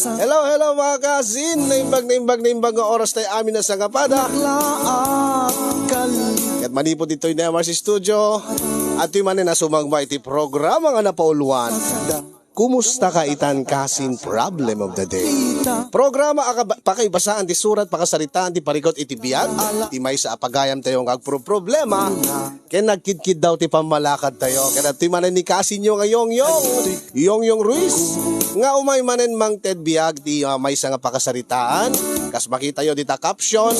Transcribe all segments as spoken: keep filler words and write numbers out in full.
Hello, hello, mga kasin. Naimbag, naimbag, naimbag nga oras tayo amin na sangapada. Ket manipud ditoy na Mars Studio, at tuy manen a sumagmay iti programa nga napauluan. Kumusta ka itan, kasin? Problem of the day. Programa a kab-, pakaibasaan ti surat, pakasaritaan ti parikut iti biag, ti maysa a pagayam tayo nga agpro-problema, ken nagkidkiddaw ti pammalakad tayo. Ken adtoy manen ni kasinyo nga Yongyong, Yongyong Ruiz, nga umay manen mangted biag ti, ah, maysa nga pakasaritaan. Kas makitayo dita caption,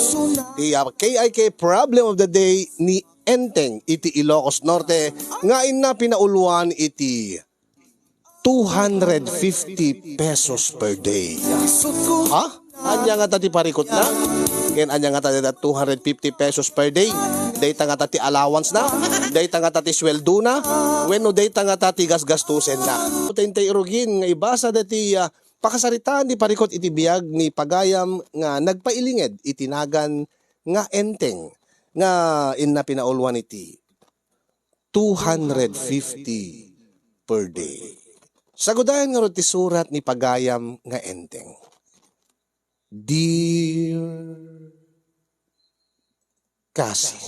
ti, ah, K I K Problem of the Day ni Enteng iti Ilocos Norte, nga inna pinauluan iti two hundred fifty pesos per day. Ha? Anya ngata ti parikutna? Ken anya ngata dayta two hundred fifty pesos per day? Dayta ngata ti allowance na? Dayta ngata ti sweldona? Wenno dayta ngata ti gasgastusenna? Tentay irugin nga ibasa dayta, ah, pakasaritaan ti parikut iti biag ni pagayam nga nagpailinged iti nagan nga Enteng nga inna pinauluan iti two hundred fifty per day. Sagudayan ngarud ti surat ni pagayam nga Enteng. Dear Kasi.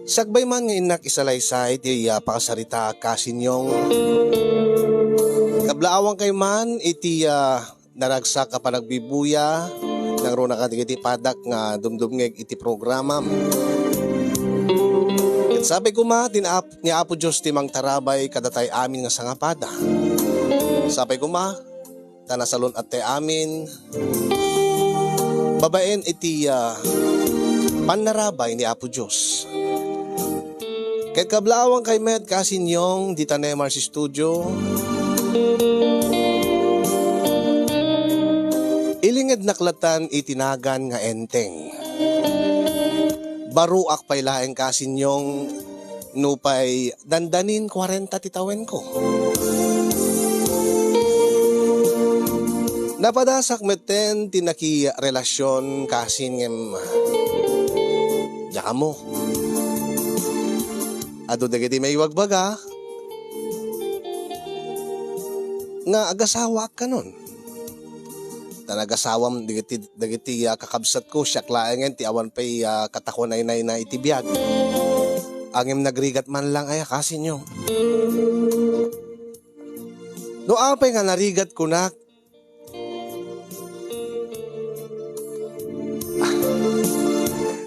Sakbay man nga innak isalaysay ti, ah, pakasarita, Kasinyong. Kablaawan kay man iti, ah, naragsak a panagbibuya, nangruna kadagiti padak nga dumdumngeg iti programam. Ket sapay koma ti naap-, ni Apo Dios ti mangtarabay kadatay amin nga sangapada. Sapay koma, ta nasalun-attay amin babaen iti, ah, pannarabay ni Apo Dios. Ket kablaawan kay met, Kasinyong, dita Nemars Studio. Ilingednak latan iti nagan nga Enteng. Baruak pay laeng, Kasinyong, nupay dandanin kuarenta ti tawenko. Napadasak metten ti nakirelasion, Kasin, ngem diak ammo. Adu dagiti maibagbaga nga agasawaak kanon. Ta nagasawam dagiti, dagiti, ah, kakabsatko, siak laengen ti awan pay, ah, katakunaynayna iti biag. Ngem nagrigat man lang aya, Kasinyong. No apay nga narigat kunak,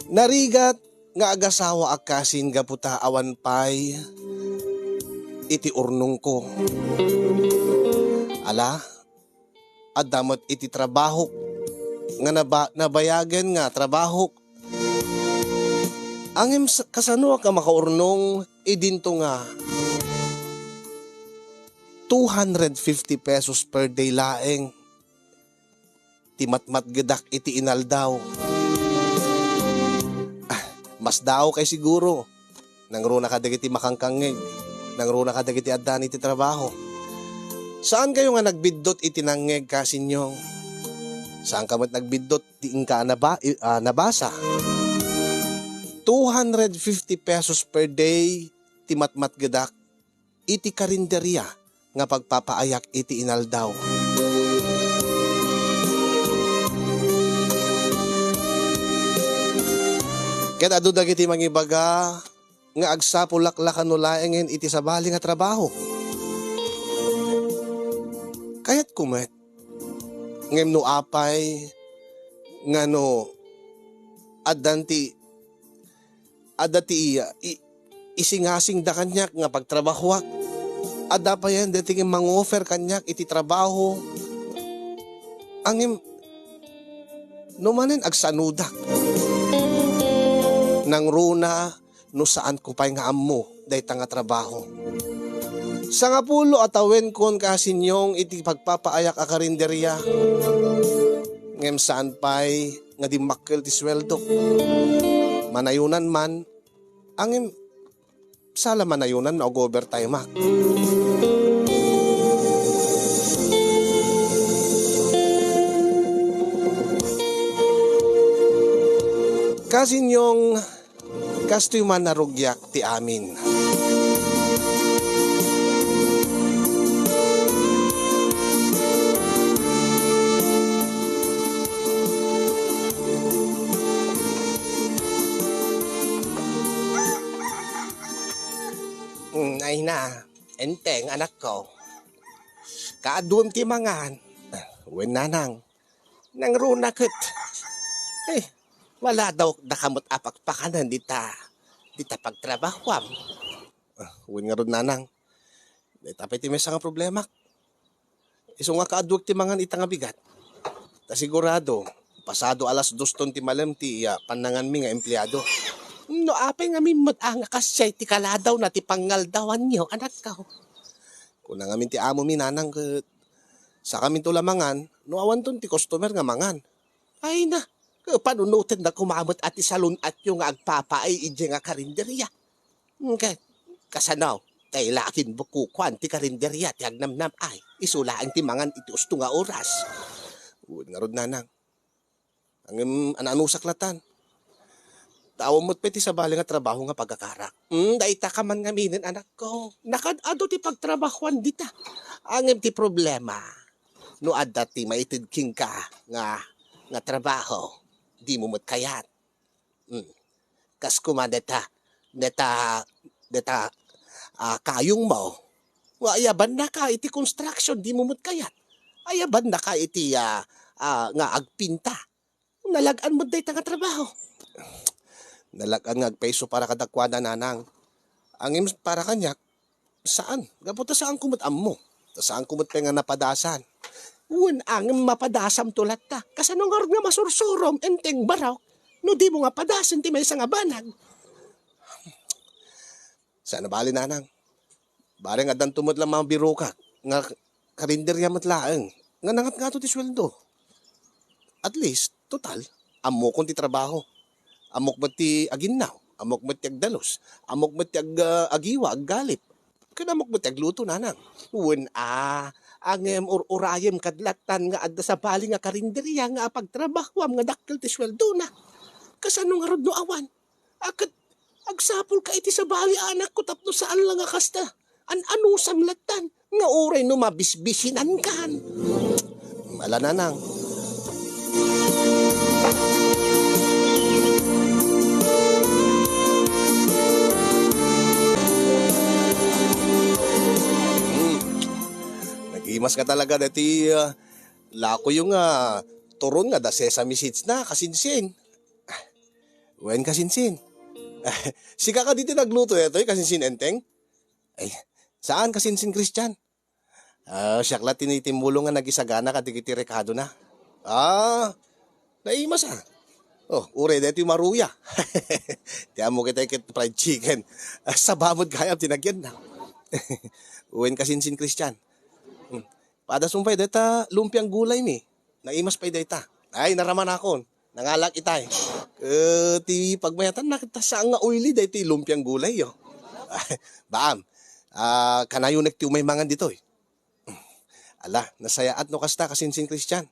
narigat nga agasawaak, Kasin, gapu ta awan pay iti urnongko. Ala, adda met iti trabahok nga naba-, nabayagen nga trabahok. Ngem s-, kasanoak a makaurnong idinto nga two hundred fifty pesos per day laeng ti matmatgedak iti inaldaw. Ah, mas daaw kay siguro. Nangruna kadagiti makangkangngeg. Nangruna kadagiti addan iti trabaho. Saan kayo nga nagbiddut iti nangngeg, Kasinyong? Saan ka met nagbiddut ti inka a naba-, i-, ah, nabasa? Two hundred fifty pesos per day ti matmatgedak iti karinderia nga pagpapaayak iti inaldaw. Ket adu dagiti mangibaga nga agsapulak la kano laengen iti sabali nga trabaho. Kayatko met, ngem no apay nga no addan ti adda ti, i-, isingasingda kaniak nga pagtrabahoak. Adda payen daytoy nga mangoffer kaniak iti trabaho. Ngem, no manen agsanodak. Nangruna no saanko pay nga ammo dayta nga trabaho. Sangapulo a tawenkon, Kasinyong, iti pagpapaayak a karinderia. Ngem saan pay nga dimmakkel ti sueldok. Manayonan man, ngem sala manayonan no ag-overtimeak. Kasinyong, Kastoy man a rugiak ti amin. Mm, ay na, Enteng, anakko. Kaaduem ti mangan. Wen, nanang. Nangruna ket. Eh, wala daw dakamet a pakpakanen dita, dita pagtrabahuam. Ah, wen ngarud, nanang. Dayta pay ti maysa nga problemak. Isu nga kaaduek ti mangan ita nga bigat. Ta sigurado, pasado alas dos ton ti malem ti, ah, pannanganmi nga empleado. No apay ngamin met a nga kasiay ti kaladawna ti pangngaldawanyo, anakko? Kuna ngamin ti amomi, nanang, ket sakaminto la mangan no awanton ti customer nga mangan. Ay na, panunotenna koma met a ti salun-atyo nga agpapaay idiay nga karinderia. Ket kasano? Tay la akin bukukuan ti karinderia ti agnamnam ay, isu laeng ti mangan iti usto nga oras. Wen ngarud, nanang. Ngem, an-anusak latan. Awan met pay ti sabali nga trabaho nga pagakarak. Hmm, dayta ka man ngaminen, anakko. Nakaad-adu ti pagtrabahoan dita. Ngem ti problema, no adda ti maited kenka nga, nga trabaho, dimo met kayat. Hmm. Kas koma deta, deta, deta, ah, kayongmo. Wa, ayabannaka iti construction, dimo met kayat. Ayabannaka iti, ah, ah, nga agpinta. Nalag-an met dayta nga trabaho. Nalag-an nga agpayso para kadakuada, nanang. Ngem para kaniak, saan. Gapu ta saanko met ammo. Ta saanko met pay nga napadasan. Wen, ngem mapadasamto latta. Kasano ngarud nga masursurom, Enteng, barok, no dimo nga padasen ti maysa nga banag? Saan a bali, nanang. Bareng addanto met la mabirokak nga karinderia met laeng nga nangatngato ti sueldo. At least, total, ammokon ti trabaho. Ammok met ti aginnaw, ammok met ti agdalus, ammok met ti ag-, ah, agiwa, aggalip. Ken ammok met ti agluto, nanang. Wen a, ngem ur-urayem kad latan nga adda sabali nga karinderia nga apagtrabahuam nga dakkel ti sueldona. Kasano ngarud no awan? A ket agsapulka iti sabali, anakko, tapno saan la nga kasta. An-anusam latan nga uray no mabisbisinankan. Ala, nanang. Hmm. Nag-imas ka talaga dati, ah, lakoyo nga turon nga adda sesame seeds na, kasinsin. Wen, kasinsin. Sika kadi ti nagluto daytoy, kasinsin Enteng? Ay, saan, kasinsin Christian? Ah, siak la ti nitimulo nga nagisagana kadagiti rekadona. Ah, naimas a. Oh, uray daytoy maruya. Ti ammok itay ket fried chicken. Ah, saba met gayam ti nagyanna. Wen, kasinsin Christian. Hmm. Padasem pay dayta lumpiang gulaymi. Naimas pay dayta. Ay, naramanakon. Nangalak itay. Eh, ti pagmayatanna ket ta saan nga oily daytoy lumpiang gulayyo. Baam, ah, kanayonek ti umay mangan ditoy. Ala, nasayaat no kasta, kasinsin Christian.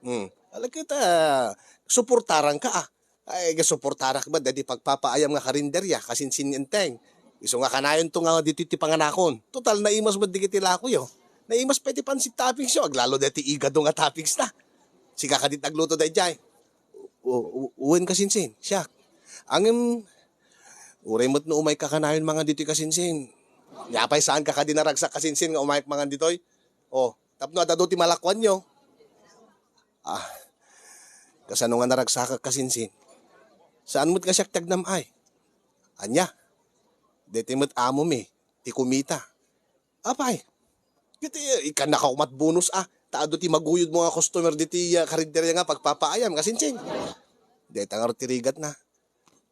Hmm. Ala ket, ah, suportaranka, ah. Ay, gasuportarak met daydi pagpapaayam nga karinderya, kasinsin Enteng. Isu nga kanayonto nga ditoy ti panganakon. Total, naimas met dagiti lakoyo. Naimas pay ti pansit toppingsyo, aglalo daydi igado nga toppingsna. Sika kadi ti nagluto daydiay? O, o, wen, kasinsin, siak. Ngem, uray met no umayka kanayon mangan ditoy, kasinsin. Apay, saanka kadi naragsak, kasinsin, nga umayak mangan ditoy? O, tapno adda adu ti malakuanyo. Ah, kasano nga naragsakak, kasinsin? Saan met nga siak ti agnam-ay? Ania? Daytoy met amomi, ti kumita. Apay, ket, eh, ikkannaka met bonus, ah, ta adu ti maguyodmo nga customer ditoy, ah, karinderya nga pagpapaayam, kasinsin. Dayta ngarud ti rigatna.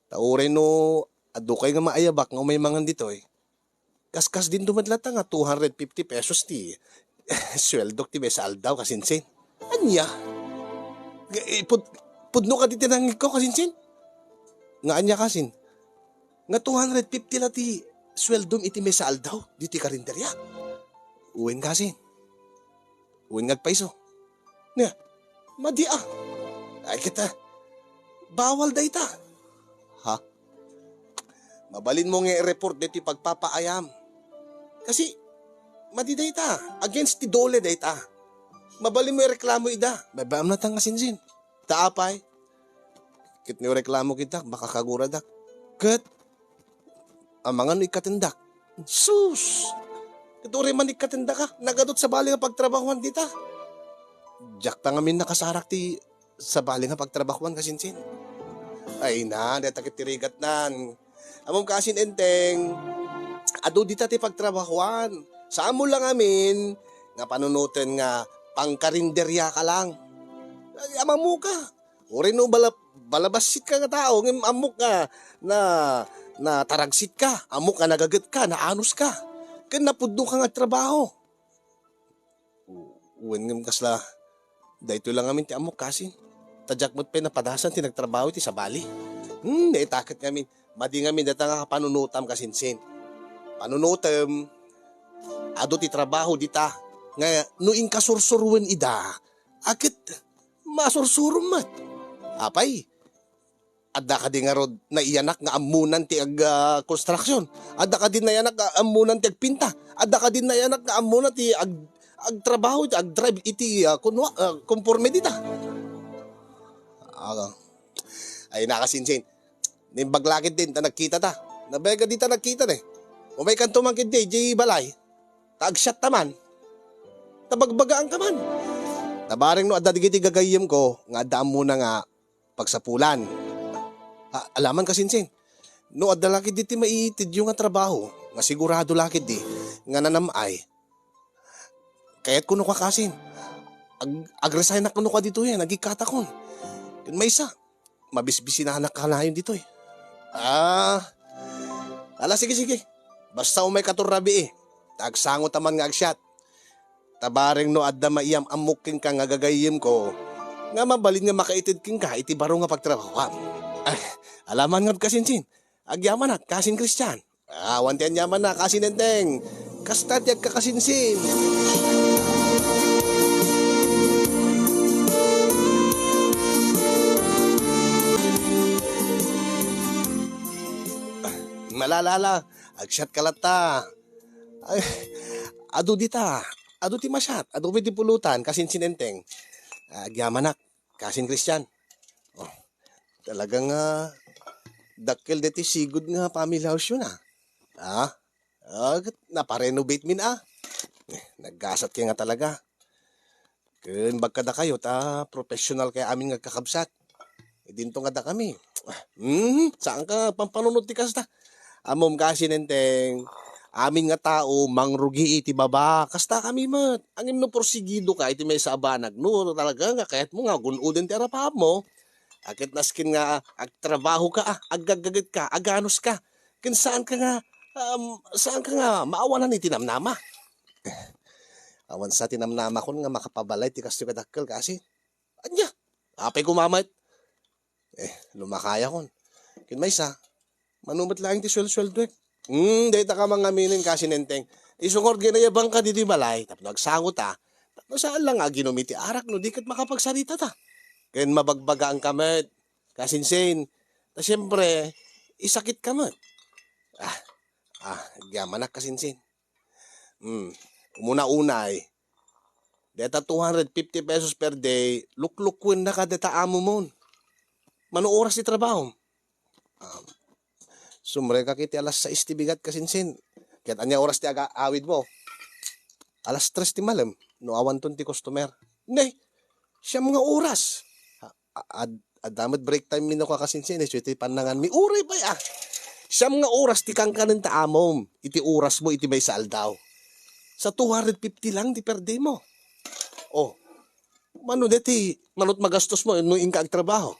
Ta uray no adukay nga maayabak nga umay mangan ditoy, kaskasdinto met latta nga two hundred fifty pesos ti sueldok ti maysa aldaw, kasinsin. Ania? Eh, pud-, pudno kadi ti nangngegko, kasinsin? Nga ania, kasin? Nga two hundred fifty la ti sueldom iti maysa aldaw ditoy karinderya? Wen, kasin. Wen nga agpayso. Nia, madi a. Ay, kita. Bawal dayta. Ha? Mabalinmo nga i-report daytoy pagpapaayam. Kasi, madi dayta, against ti DOLE dayta. Mabalinmo ireklamo ida. Babaam na ta nga sinsin. Ta apay, ket no ireklamo kita, makakaguradak. Ket, amangan no ikkatendak. Sus! Ket uray man ikkatendak, a, nagadut sabali nga pagtrabahuan dita. Diak ta ngamin nakasarak ti sabali nga pagtrabahuan kasinsin. Ay na, deta ket ti rigatnan. Ammom kasin Enteng, adu dita ti pagtrabahuan. Saanmo lang amin nga panunoten nga pangkarinderia ka lang. Ay, ammo ka. Uray no bala-, balabassit ka nga tao, ngem ammok nga na, nataragsit ka, ammok nga nagaget ka, naanus ka. Ken napudno ka nga agtrabaho. Wen ngem kasla, daytoy lang amin ti ammok kasin. Ta diak met pay napadasan ti nagtrabaho iti sabali. Hmm, naitaket ngamin. Madi ngamin data nga panunotam kasinsin. Panunotem, adu ti trabaho dita, nga no inkasursuroen ida, a ket masursurom met. Apay, adda kadi ngarud naiyanak nga ammonan ti ag, ah, construction? Adda kadi naiyanak nga ammonan ti agpinta? Adda kadi naiyanak nga ammona ti ag-, agtrabaho, ti agdrive iti, ah, kunwa-, ah, konporme dita? Ah, ay, nakasinsin. Nimbag lakit din ta nagkita ta. Nabega dita nagkita ne. Umay kanto man kidi, di balay. Ta agsiat ta man. Ta bagbagaang ka man. Ta bareng no adda digiti gagayyem ko, nga adda ammona nga pagsapulan. A-, alaman kasinsin. No adda lakit diti maitedyo nga trabaho, nga sigurado lakit di, nga nanam-ay. Kayat kuno ka kasin. Ag-, agresign ak kuno ka ditoy, nagikatakon. Ken maysa, mabisbisinanak kanayon ditoy. Ah, ala, sige, sige. Basta umay katorrabii. Ta agsango ta man nga agsiat. Ta bareng no adda maiyam-ammok kenka nga gagayyem ko, nga mabalin nga makaited kenka iti baro nga pagtrabahoam. Ah, alaman nga kasinsin. Agyamanak, kasin Christian. Ah, awan ti anyaman na, kasin Enteng. Kasta ti agkakasinsin. Malalala, agsiat ka latta. Ay, adu dita. Adu ti masiat. Adu ti pulutan, kasin sinenteng. Agyamanak, kasin Christian. Oh, talaga nga dakkel deti sigud nga family house yun, ah. Ah, ah, naparenovate min, ah. Eh, naggasat kay nga talaga. Ken bagkadakayo ta professional kay amin nga agkakabsat. Idinto nga dakami. Hmm, saan ka pampanunot ti kasta? Ammom ka, sinenteng, amin nga tao mangrugi iti baba. Kasta kami met. Ngem no porsigido ka iti maysa a banag, no talaga nga kayatmo nga gun-oden ti arapaapmo, a ket nasken nga agtrabaho ka, ah, aggaggaget ka, aganus ka, ken saan ka nga, um, saan ka nga maawanan iti namnama. Awan sa ti namnamakon nga makapabalay ti kastoy kadakkel, kasi. Ania? Apay kumamet? Eh, lumakayakon. Ken maysa, mano met laeng ti suel-sueldoek. Hmm, dayta ka mangaminen, kasinenteng. Isungor, ginayabang ka didi balay, tapno agsango ta. Tapno saan lang nga aginum iti arak no di ket makapagsarita ta. Ken mabagbagaan ka met, kasinsin. Ta siempre, isakit ka met. Ah, ah, agyamanak, kasinsin. Hmm, umuna-unay, deta two hundred fifty pesos per day, luklukwenna ka deta amomon. Mano oras ti trabaho? Ah, sumrekak iti alas sais ti bigat, kasinsin. Ket ania oras ti aga-, awid mo? Alas tres ti malem, no awanton ti customer. Ne, siam nga oras. A-, ad-, adda met break time mi no kakasinsin, isu iti pannanganmi. Uray pay, ah. Siam nga oras ti kankanen ta amom, iti oras mo, iti maysa aldaw. Sa two hundred fifty lang ti per day mo. Oh, mano deti, manot magastos mo, no inka agtrabaho?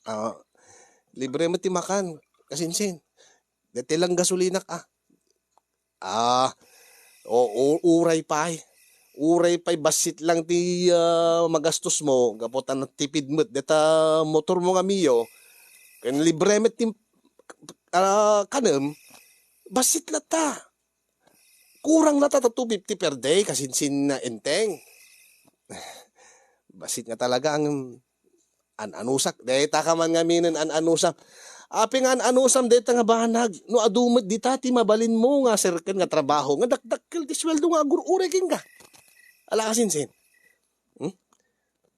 Ah, libre met ti makan, kasinsin. Deti lang gasolinak, ah. Ah, o, o, uray pay. Uray pay bassit lang ti, ah, magastos mo, gapu ta natipid met deta motor mo nga Mio, ken libre met ti, ah, kanem, bassit latta. Kurang latta ta two fifty per day, kasinsin na enteng. Bassit nga talaga ang an-anusak. Dayta ka man ngaminen an-anusak. Apay nga an-anusam dayta nga banag, no adu met dita ti mabalinmo nga serken nga trabaho nga dakdakkel ti sueldo nga agur-uray kenka. Ala, kasinsin. Hmm?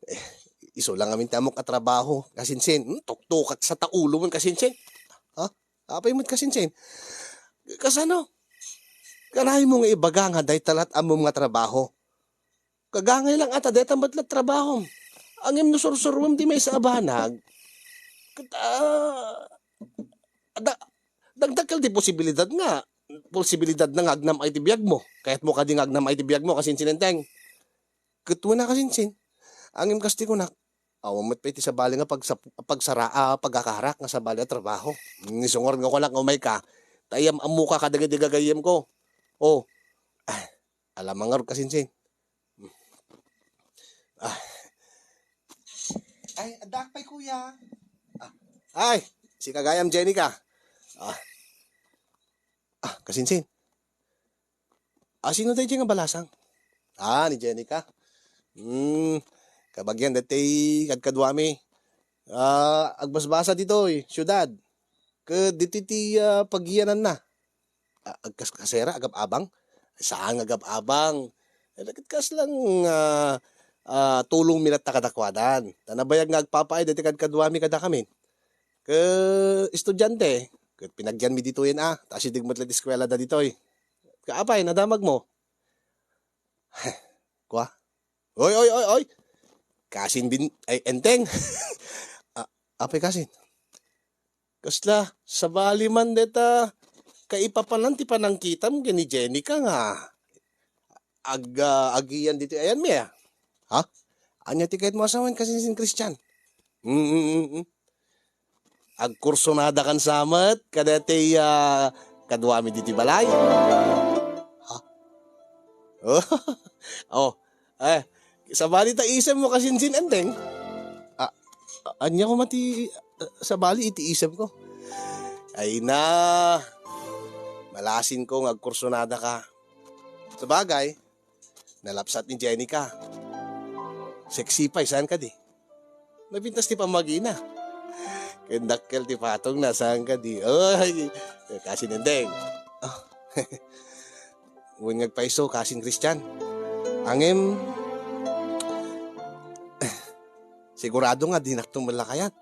Eh, isu lang amin ti ammok a trabaho, kasinsin. Hmm? Tuktukak sa ta ulo mo, kasinsin. Ha? Apay met, kasinsin? Kasano? Kanayon mo nga ibaga nga dayta la't ammom nga trabaho. Kagangay lang ata dayta met la't trabahom. Ngem no sursuruem ti maysa a banag, ket, ah, da-, dagdakkel ti posibilidad nga, posibilidad na nga agnam-ay ti biagmo. Kayatmo kadi nga agnam-ay ti biagmo, kasinsin, Enteng? Ket wen a, kasinsin. Ngem kas ti kunak, awan met pay ti sabali nga pagsap-, pagsara-, a, pagakarak nga sabali a trabaho. Ni sungar nga kunak nga umayka, ta iyam-ammoka kadagiti gagayyemko. Oh. Ah, alam man ngarud, kasinsin. Ah. Ay, addaak pay, kuya. Ah. Ay, si kagayam Jenica. Ah. Ah, kasinsin. Ah, sino daydiay nga balasang? Ah, ni Jenica. Hmm, kabagian daytoy kadkaduami. Ah, agbasbasa ditoy siudad. Ket ditoy ti, ah, pagiyananna. Ah, agkas-, kasera, agab-abang? Saan nga agab-abang? Eh, ket kas lang, ah, ah, tulongmi latta kadakuadan. Ta nabayag nga agpapaay daytoy kadkaduami kadakamin. Ket estudiante, ket pinagyanmi ditoyen a, ta asideg met la ti eskuelada ditoy. Kaapay, nadamagmo? Kua? Oy, oy, oy, oy! Kasin bin-, ay, Enteng! A-, apay kasin? Kasla, sabali man deta kaipapanan ti panangkitam ken ni Jenica nga ag-, ah, agiyan ditoy ayanmi, a? Ha? Ania ti kayatmo a sawen, kasinsin Christian? Mm, mm, mm, mm. Agkursunada kan samet kadaytoy, ah, kaduami ditoy balay. Ha? Oh, eh, sabali ta isemmo, kasinsin, Enteng? Ah, ania koma ti, ah, sabali iti isemko? Ay na, malasinko nga agkursunadaka. Sabagay, nalapsat ni Jenica. Sexy pay, saan kadi? Napintas ti pammagina. Ken dakkel ti patongna, saan kadi? Ay, kasin Enteng. Ah, wen nga agpayso, kasin Christian. Ngem, sigurado nga dinakto met la kayat.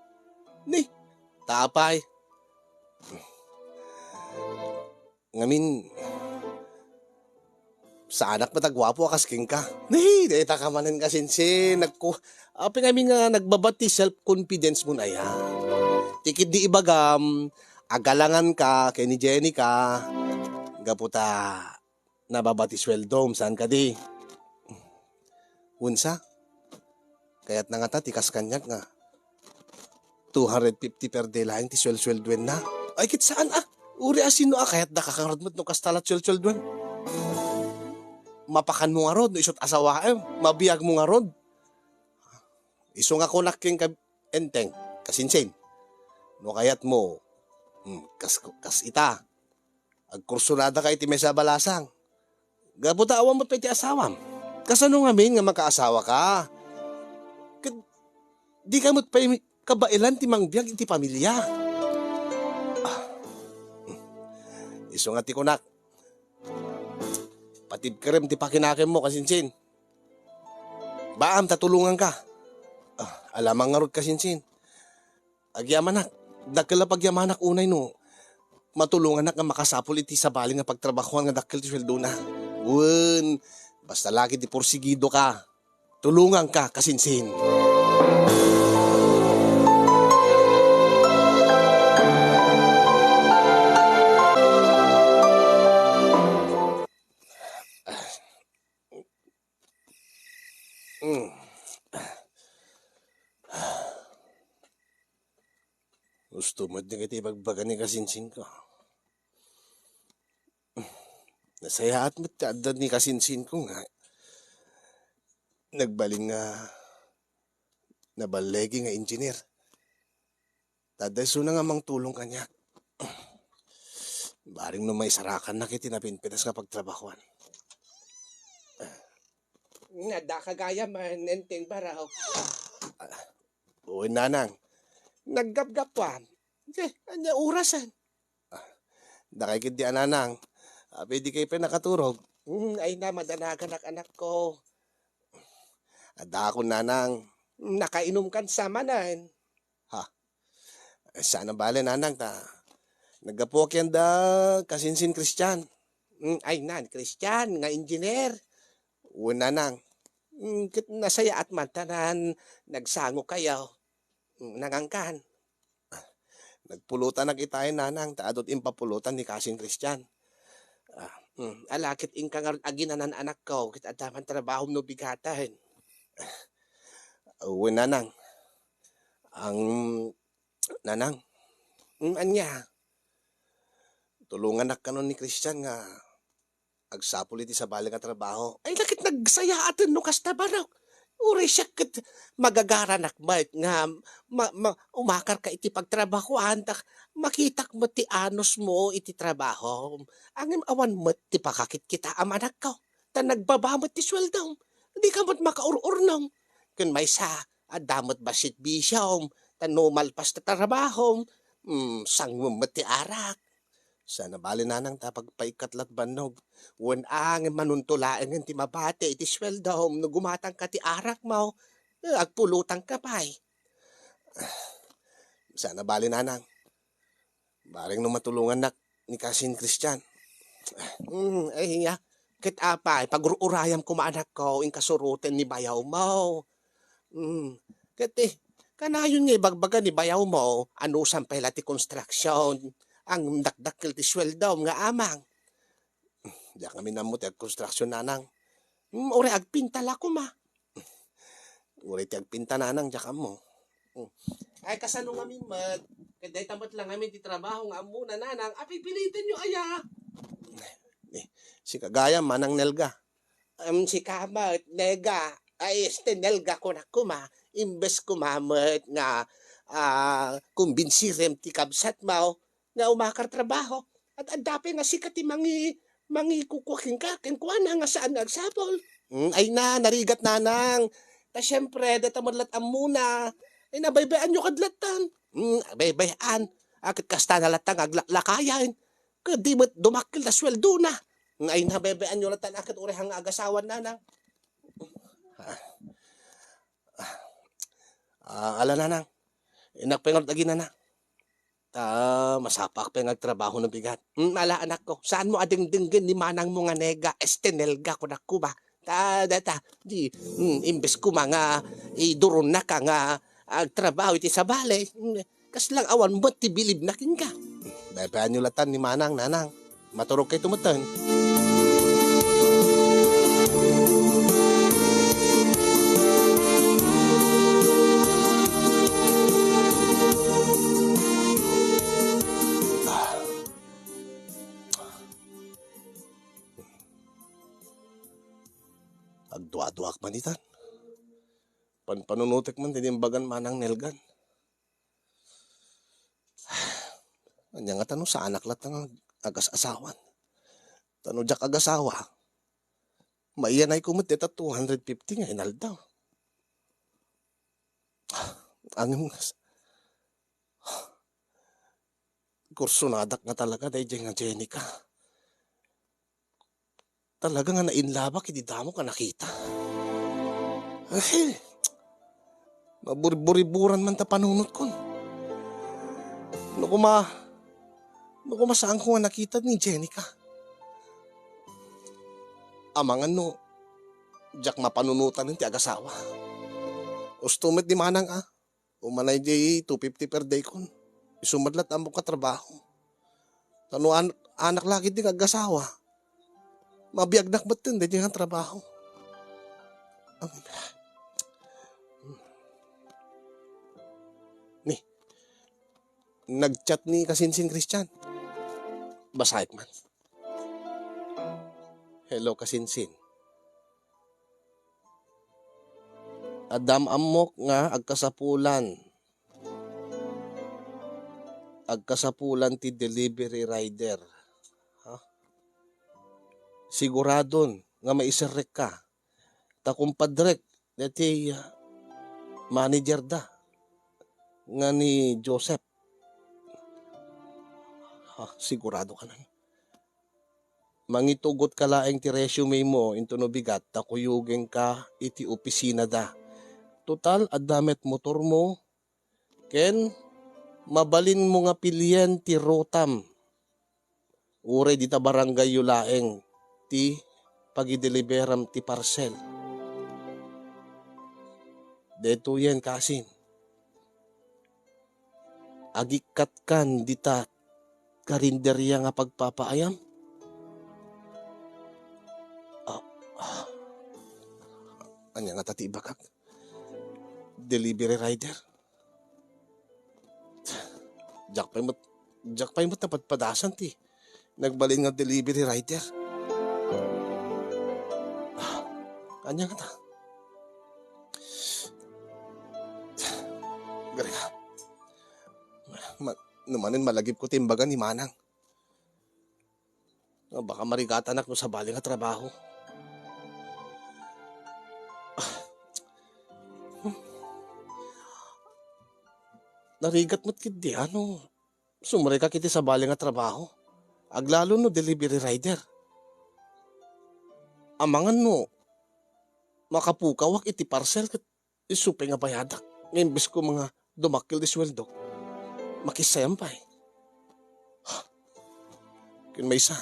Ni, ta apay. Ngamin, saanak met a guapo a kas kenka. Ni, dayta ka manen, kasinsin, nagku-, apay ngamin nga nagbaba ti self-confidence mo na ya. Ti ketdi ibagam, agalangan ka ken ni Jenica, gapu ta nababa ti sueldom, saan kadi? Wen sa, kayatna ngata ti kas kaniak nga two hundred fifty per day laeng ti suel-, sueldoenna. Ay, ket saan a. Uray a sino a kayatda ka ngarud met no kasta la suel-, sueldoen. Mapakanmo ngarud no isu't asawaem, mabiagmo ngarud. Isu nga kunak kenka, Enteng, kasinsin. No kayatmo, hmm, kas, kas ita. Agkursunada ka iti maysa a balasang. Gapu ta awan met pay ti asawam. Kasano ngamin nga makaasawa ka? Ket di ka met pay kabaelan ti mangbiag iti pamilia. Ah. Isu nga ti kunak, patibkerem ti pakinakemmo, kasinsin. Baam ta tulonganka. Ah, alamang ngarud, kasinsin. Agyamanak, dakkel a pagyamanak unay no matulongannak nga makasapul iti sabali nga pagtrabahoan nga dakkel ti sueldona. Wen, basta lagi ti porsigido ka. Tulonganka, kasinsin. Mm. Gusto met dagiti ibagbaga ni kasinsinko. Nasayaat met ti adda ni kasinsinko nga nagbalin nga naballigi nga engineer. Ta adda isuna nga mangtulong kaniak. Bareng no maisarakannak iti napinpitas nga pagtrabahoan. Nadaka gayam, ah, Enteng Baraw. Wen, nanang. Naggapgapuam. Ket ania orasen? Ah, dakay ketdi a nanang. Apay dikay pay nakaturog? Hmm, ay na, madanaganak, anakko. Addaakon, nanang. Nakainumkan sa manen. Ha? Saan a bale, nanang, ta naggapuak yan da kasinsin Christian. Hmm, ay na, ni Christian nga engineer. Wen, nanang. Hmm, ket nasayaat man ta nan nagsangokayo. Hmm, nangankan. Nagpulutanak itaen, nanang, ta adu ti impapulotan ni kasin Christian. Ah, hmm, ala ket inka ngarud aginanan, anakko, ket adda man trabahom no bigaten. Wen, nanang. Ang, nanang. Hmm, ania? Tulongannak kano ni Christian nga agsapul iti sabali nga trabaho. Ay, la ket nagsayaaten no kasta, manok. Uray siak ket magagaranak met nga ma-, ma-, umakarka iti pagtrabahoan, ta makitak met ti anusmo iti trabahom. Ngem awan met ti pakakitkitaam, anakko. Ta nagbaba met ti sueldom. Dika met makaur-urnong. Ken maysa, adda met bassit bisiom. Ta no malpas ta trabahom, mm, sangmem met ti arak. Saan a bale, nanang, ta pagpaikkat lat bannog. Wen a, ngem manunto laengen ti mabati iti sueldom no gumatangka ti arakmo, eh, agpulotangka pay. Saan a bale, nanang. Bareng no matulongannak ni kasin Christian. Hmm, ay, ya. Ket apay, pagur-urayam koma, anakko, inka suroten ni bayawmo. Hmm. Ket, eh, kanayon nga ibagbaga ni bayawmo, anusan pay la ti construction, ang dakdakkel ti sueldom nga amang. Diak ngamin ammo ti agkonstruction, nanang. Hmm, uray agpinta la koma. Uray ti agpinta, nanang, diak ammo. Hmm. Ay, kasano ngamin met? Ket dayta met la ngamin ti trabaho nga ammona, nanang. Apipilitanyo aya? Eh, sika gayam, Manang Nelga. Em, sika met, Nega. Ay, este, Nelga, kunak koma. Imbes koma met nga, ah, kumbinsirem ti kabsatmo nga umakar trabaho. At adda pay nga sika ti mangi-, mangikukua kenka, kenkuana nga saan nga agsapul. Mm, ay na, narigat, nanang. Ta siempre, dayta met lat ammona. Ay, nabaybay-anyo kad lattan. Mm, baybay-an. Aket kasta na lattan nga aglaklakayan. Ket di met dumakkel ta sueldona. Ay, nabaybay-anyo lattan, aket uray nga agasawan, nanang. Ah, ala, nanang. Innak pay ngarud aginana. Ta masapaak pay nga agtrabaho no bigat. Hmm, ala, anakko. Saanmo a dengdenggen ni manangmo nga Nega, este Nelga, kunak koma. Ta, dayta, di, hmm, imbes koma nga iduronnaka nga agtrabaho iti sabali. Hmm, kasla awan met ti bilibna kenka. Baybay-anyo lattan ni manang, nanang. Maturogkayto metten. Agduaduaak man itan. Panpanunotek man ti imbagan manang Nelgan. Ania ngata no saanak latta nga agas-asawan? Ta no diak agasawa, maiyanayko met dayta two hundred fifty nga inaldaw. Ngem, kursunadak nga talaga daydiay nga Jenica. Talaga nga nainlabak iti damok a nakita. Ay, mabur-buriburan man ta panunotkon. No koma, no koma saanko nga nakita ni Jenica. Amangan no, diak mapanunotan ti agasawa. Usto met di manang a. Umanay di two fifty per day kon. Isu met la't ammok a trabaho. Ta no an-, anak lagi di nga agasawa. Mabiagnak metten di nga trabaho. Ang-, ni, nag-chat ni Kasinsin Christian. Basaek man. Hello, Kasinsin. Addam ammok nga agkasapulan. Agkasapulan ti delivery rider. Ha? Siguradon nga maiserrek ka. Ta kumpadrek, deti, ah, manager da. Nga ni Joseph. Ah, sigurado ka na. Mangitugot ka laeng ti resume mo intono bigat ta kuyogengka iti opisinada. Total, adda met motor mo, ken mabalin mo nga pilien ti rutam. Uray dita barangay yo laeng ti pagideliberam ti parcel. Detoyen, kasin. Agikkat kan dita karinderya nga pagpapaayam? Ah, ah. Ania ngata ti ibagak? Delivery rider? Diak pay met, diak pay met napadpadasan ti nagbalin nga delivery rider. Ah, ania ngata? Gari ka. Ma-, no manen malagipko ti imbaga ni Manang. No, baka marigatanak no sabali nga trabaho. Narigat met ketdi, ano? Sumrekak iti sabali nga trabaho. Aglalo no delivery rider. Amangan no makapukawak iti parcel ket isu pay nga bayadak. Nga imbes ko nga dumakkel ti sueldo, makisayam pay. Ken maysa.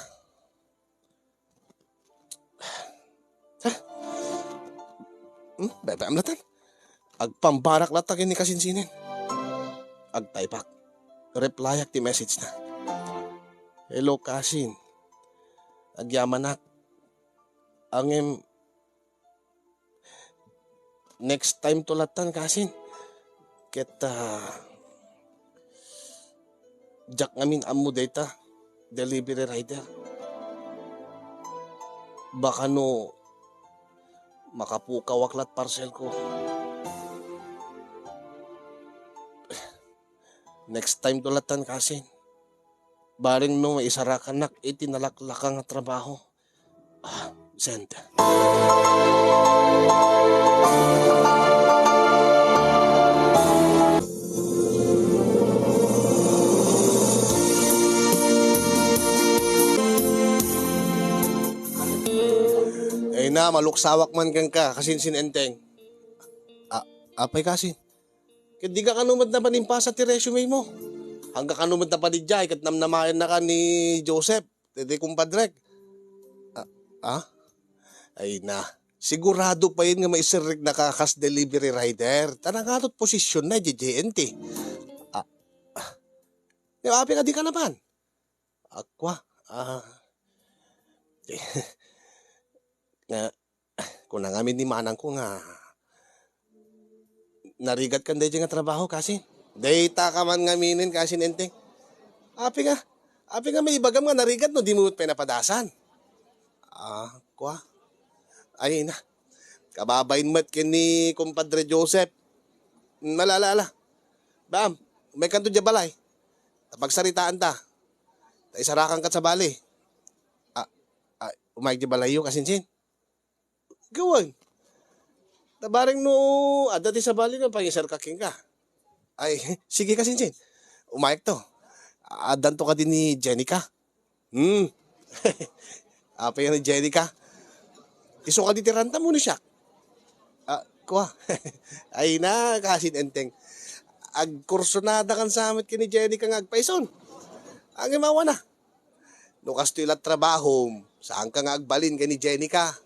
Ha? Hmm, bebe, amlatan. Agpambarak latta ken ni Kasinsin. Agtaypak. Replyak ti message na. "Hello, Kasin. Agyamanak. Ngem, next time to lattan, Kasin. Ket, ah, diak ngamin ammo dayta delivery rider. Baka no makapukawak lat parcel ko. Next time to lattan, Kasin. Bareng no maisarakannak iti nalaklaka nga trabaho." Ah, send. Ay na, maluksawak man kenka, Kasinsin Enteng. Ah, apay, Kasin? Ket dika kano met napan impasa ti resume mo. Hangga kano met napan idiay ket namnamaennaka ni Joseph, daydi kumpadrek. Ah, ah? Ay na, sigurado payen nga maiserreknaka kas delivery rider. Ta nangatot posisionna idiay J N T. Ah, ah. Nga apay nga dika napan? Akua, ah, nga, kuna ngamin ni manangko nga narigat kan daydiay nga trabaho, Kasin. Dayta ka man ngaminen, Kasin Enteng. Apay nga, apay nga maibagam nga narigat no dimo met pay napadasan? Ah, kua. Ay na. Kababain met ken ni Kumpadre Joseph. Ala, ala, ala. Baam, umaykanto diay balay. Pagsaritaanta. Ta isarakanka sabali. Ah, ah, umayka diay balayyo, Kasinsin. Gawen. Ta bareng no adda ti sabali nga pangisarka kenka. Ay, sige, Kasinsin. Umayakto. Addanto kadi ni Jenica. Hmm. Apay nga ni Jenica? Isu kadi ti ranta mo ni siak? Ah, kua. Ay na, Kasin Enteng. Agkursunada kan sa met ken ni Jenica nga agpaison. Ang imawana. No kastoy la trabahom, saanka nga agbalin ken ni Jenica.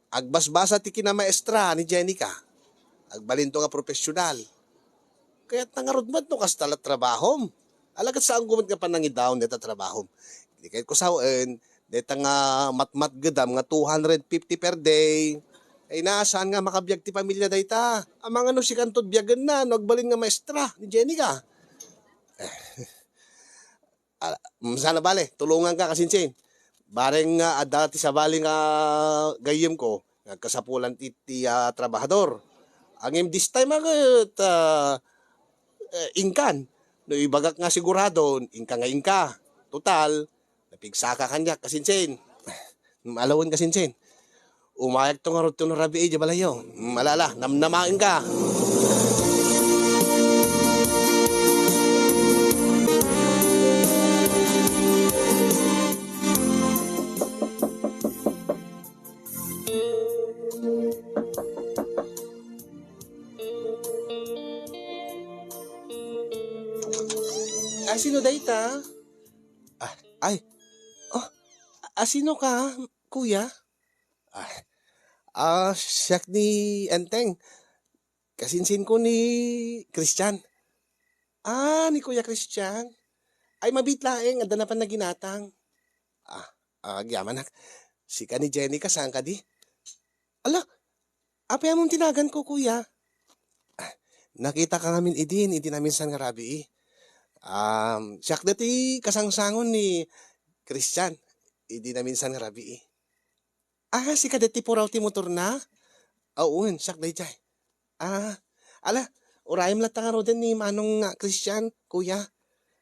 Agbasbasa ti kinamaestra ni Jenica. Agbalinto nga profesional. Kayatna ngarud met no kasta la trabahom. Ala ket saanko met nga panangidaon dayta trabahom. Di kayatko sawen, dayta nga matmatgedam nga two hundred fifty per day. Ay na, saan nga makabiag ti pamilya dayta? Amangan no sikanto ti biagenna no agbalin nga maestra ni Jenica. Ah, mm, sana bale, tulonganka, Kasinsin. Bareng nga adda ti sabali nga gayyemko, nga agkasapulan ti, ti, ah, trabahador. Ngem this time a ket, ah, eh, inkan. No ibagak nga sigurado, inka nga inka. Total, napigsaka kaniak, Kasinsin. Alawen, Kasinsin. Umayakto ngarud no rabii diay balayyo. Mm, ala, ala, namnamaenka. Sino dayta? Ah, ay. Oh, a-, sino ka, kuya? Ah, ah, siak ni Enteng. Kasinsin ko ni Christian. Ah, ni Kuya Christian. Ay, mabiit laeng, adda na pan naginatang. Ah, ah, agyamanak. Sika ni Jenny ka, saan kadi? Ala, apay amon ti naganko, kuya? Ah, nakita ka ngamin idin, idi naminsan nga rabii. Um, siak dati kasangsangon ni Christian, idi naminsan nga rabii. Ah, sika dati puraw ti motorna? Awan, siak dayjay. Ah, ala, urayem latta ngaruden ni Manong nga Christian, kuya.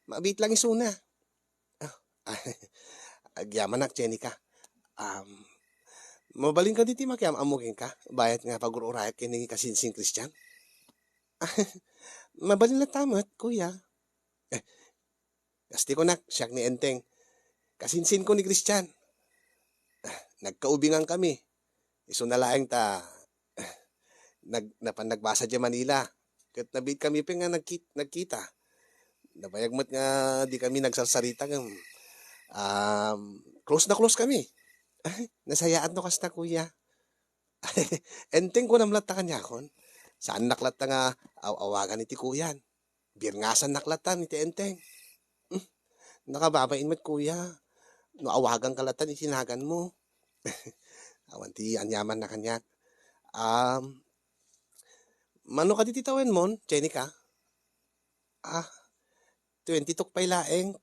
Mabiit lang isuna. Ah, agyamanak, Jenica. Um, mabalin kadi ti makiam-ammo kenka, bayat nga pagur-urayak ken ni kasinsin Christian? Mabalin latta met, kuya. Eh, kas ti kunak, siak ni Enteng. Kasinsin ko ni Christian. Ah, nagkaubingan kami. Isuna laeng ta, ah, nag-, napan nagbasa diay Manila. Ket nabiit kami pay nga nagkit-, nagkita. Nabayag met nga di kami nagsarsarita ngem, um, close na close kami. Ay, nasayaat no kasta, kuya. Enteng, kunam latta kaniakon. Saannak latta nga aw-awagan iti kuyan. Birngasannak latta iti Enteng. Hmm, nakababain met, kuya. No awaganka latta iti naganmo. Awan ti aniamanna kaniak. Um, mano kadi ti tawenmon, Jenica? Ah, twenty-two pay laeng.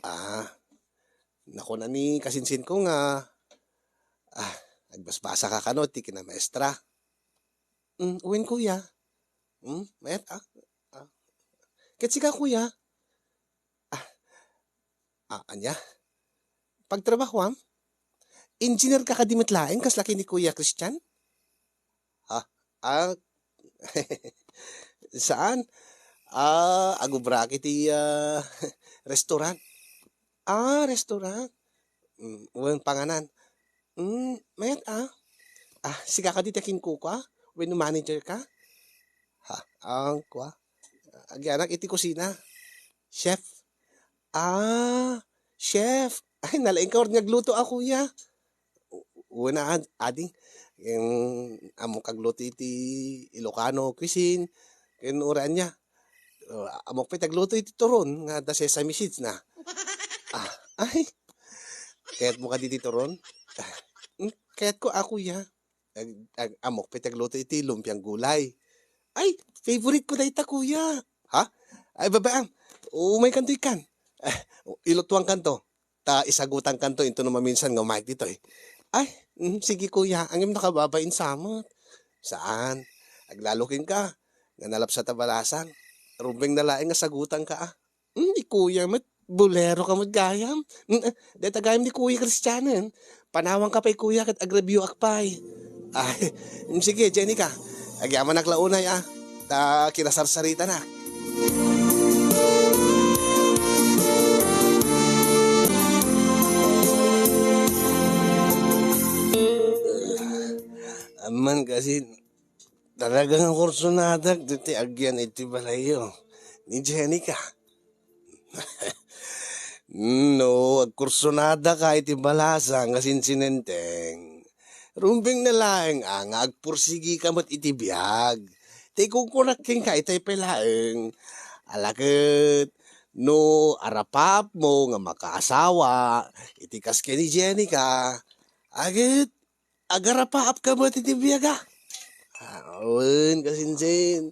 Ah, nakuna ni kasinsinko nga, ah, agbasbasaka kano ti kinamaestra. Mm, wen, kuya. Mm, mayat, ah. Ah. Ket sika, kuya? Ah, ah, ania? Pagtrabahoam? Engineer ka kadi met laeng, kasla ken ni Kuya Christian? Ha? Ah, saan? Ah, agubraki ti, ah, restaurant. Ah, restaurant. Mm, wen panganan. Mm, mayat, ah. Ah, sika kadi ti akinkukua? Wenno manager ka? Ha, ang kua? Agianak iti kusina. Chef. Ah, chef. Ay, nalaing ka uri nga agluto a, kuya. U-, una, ad-, ading, em, ammok agluto iti Ilocano cuisine, ken uri ania. Uh, ammok pay ti agluto iti turon nga adda sesame seeds na. Ah, ay, kayatmo kadi ti turon? Ah, mm, kayatko a, kuya. Ag-, ag-, ammok pay ti agluto iti lumpiang gulay. Ay, favorite ko dayta, kuya. Ha? Ay, babaam. Umaykanto ikkan. Ah, ilutuankanto. Ta isagutankanto intono maminsan nga umayek ditoy. Ay, mm, sige, kuya. Ngem nakababain sa met. Saan? Aglalo kenka nga nalapsat a balasang. Rumbeng na laeng nga sagutanka, ah. Hmm, ni kuya met, bolero ka met gayam. Hmm, eh, deta gayam ni Kuya Christianen. Panawanka pay, kuya, ket agrebioak pay. Ay, hmm, sige, Jenica. Agyamanak la unay, ah. Ta kinasarsaritanak. Amman kasi, talaga nga kursonadak ditoy agyan iti balayyo ni Jenica. No agkursonadak iti balasang nga sinsinenteng, rumbeng na laeng a nga agpursigi ka met iti biag. Ti kunkunak kenka itay pay laeng, ala ket no arapaapmo nga makaasawa iti kas ken ni Jenica, aget agarapaap ka met iti biag, a? Ah, wen, kasinsin.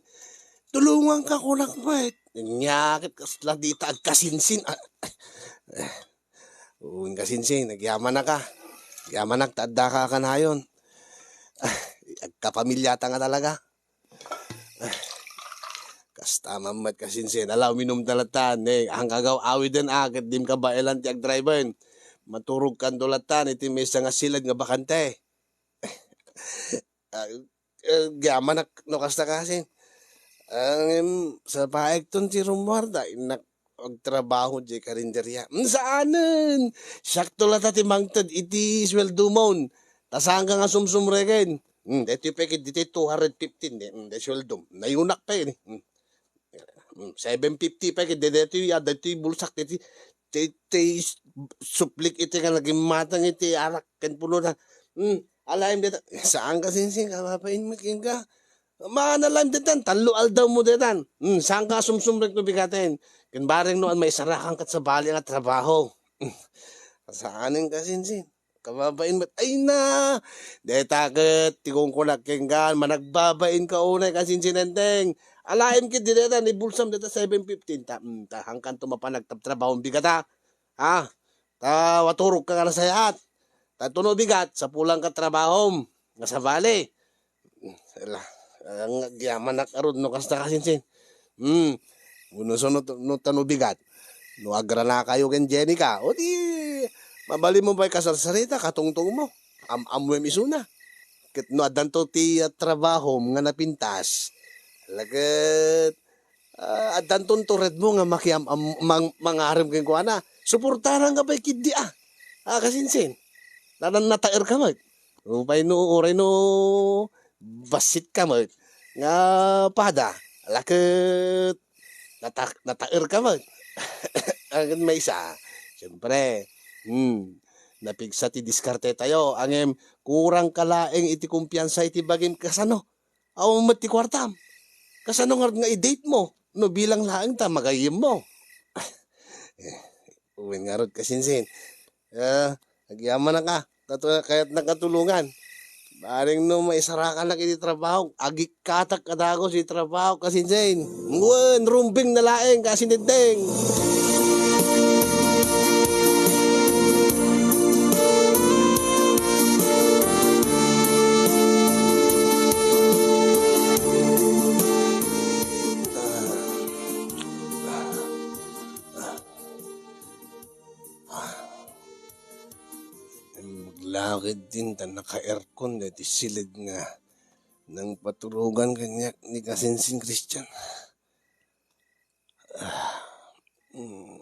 Tulonganka kunak met. Nia ket kasla dita agkasinsin. Ah, wen, kasinsin, agyamanak a. Agyamanak ta addaka a kanayon. Ah, agkapamilyata nga talaga. Kasta man met, kasinsin. Ala, uminumta latta, ne. Ang kagaw-awiden a, ket dim kabaelan ti agdriven. Maturogkanto latta iti maysa nga siled nga bakante. Ah, eh, gyamanak no kasta, kasin. Ang, em, sapaekton ti rummuarda, innak agtrabaho diay karinderia. Mm, saanen! Siakto latta ti mangted iti sueldomon. Ta saanka nga sumsumreken. Hmm, daytoy pay ket ditoy two hundred fifteen, eh. Hmm, daytoy sueldom. Nayunak pay, eh. Hmm. Hmm, seven fifty pay ket daytoy, ah, daytoy bulsak, daytoy, daytoy s-, suplik iti nga nagimmatang iti arak ken punotan. Hmm, alaem dayta. Saan ka, Sinsin, kababain met kenka. Maana laeng daytan, tallo aldawmo daytan. Hmm, saan ka sumsumrek no bigaten. Ken bareng no an maisarakan ket sabali nga trabaho. Hmm, saanen ka, Sinsin. Kababain met. Ay na! Deta ket ti kunkunak kenka, managbabain ka unay, ka Sinsin, Enteng. Alaem ket di deta ni bulsam deta seven fifteen ta, mm, ta hankanto mapan agtabtrabaho bigata. Ha? Ta waturog ka nga nasayaat. Ta tuno bigat, sapulan ka trabahom. Nga sabali. Ala, ang agyamanak arud no kasta, ka Sinsin. Hmm. Wenno sa no, no ta no bigat. No agrana kayo ken Jenica, o di mabalinmo pay kasarsarita, katungtongmo. Am-ammoem isuna. Ket no addanto ti, ah, trabahom nga napintas, ala ket, ah, addanton turedmo nga makiam-, am-, mang-, mangarem kenkuana. Suportaranka pay ketdi, ah. Ah, ka Sinsin. Nanan nataerka met. Nupay no, uray no bassitka met nga pada, ala ket nata-, nataerka met. Ket maysa, siempre, hmm, napigsa ti diskartetayo, ngem kurangka laeng iti kumpiansa iti bagim. Kasano? Awan met ti kuartam. Kasano ngarud nga i-date mo no bilang laeng ta magayyemmo? Eh, wen ngarud, ka Sinsin. Ah, agyamanak a. Kato-, kayatnak a tulongan. Bareng no maisarakanak iti trabaho, agikkatak a dagus iti trabaho, ka Sinsin. Wen, rumbeng na laeng, ka Sinsin Enteng. Maglakid din ta naka-aircon daytoy siled nga nangpaturogan kaniak ni ka Sinsin Christian. Ah, mm.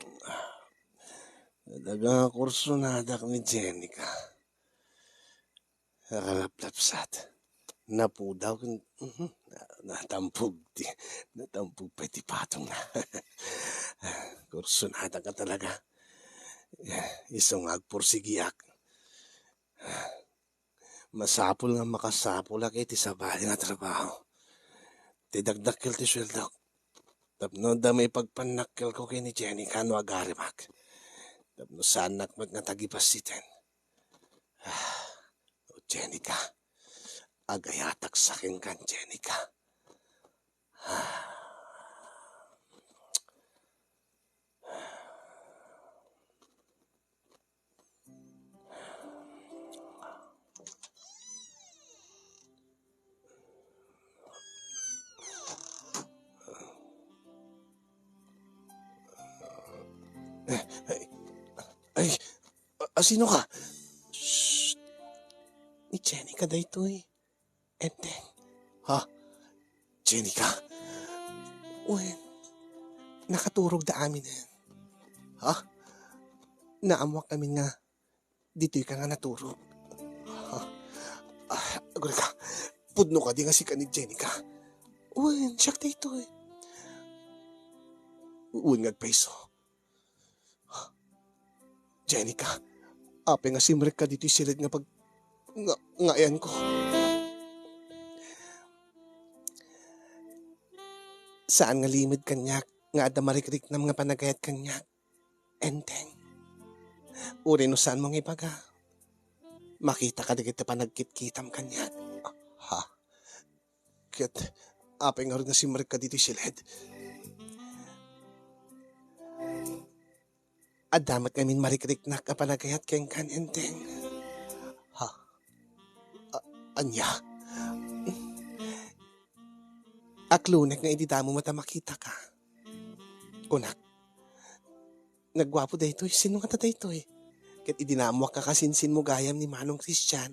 Talaga nga kursonadak ni Jenica. Nakalaplapsat. Napudaw ken, mhm, na-, natampog ti, natampog pay ti patongna. Kursonadak nga talaga. Isu nga agpursigiak. Masapul nga makasapulak iti sabali nga trabaho. Ti dakdakkel ti sueldok. Tapno adda maipagpannakkelko ken ni Jenica no agarimak. Tapno saannak met nga tagipassiten. Ah, o Jenica, agayatak sa kenka, Jenica. Ah. Ay, ay, a-, asino ka? Shh! Ni Jenica daytoy. Enteng. Ha? Jenica? Wen, nakaturogda aminen. Ha? Naammoak amin nga ditoy ka nga naturog. Ha? Ah, agurayka, pudno kadi nga sika ni Jenica? Wen, siak daytoy. Wen nga agpayso. Jenica, apay nga simrekka ditoy siled nga pag-, nga, nga ayanko? Saan nga limed kaniak nga adda marikriknam nga panagayat kaniak, Enteng. Uray no saanmo nga ibaga, makitaka dagiti panagkitkitam kaniak. Ha? Ket apay ngarud nga simrekka ditoy siled? Adda met ngamin marikriknak a panagayat kenka, Enteng. Ha? A-, ania? Aklonek nga idi damo met a makitaka. Kunak, "Nagguapo daytoy. Sino ngata daytoy?" Ket idi naammoak a kasinsinmo gayam ni Manong Christian.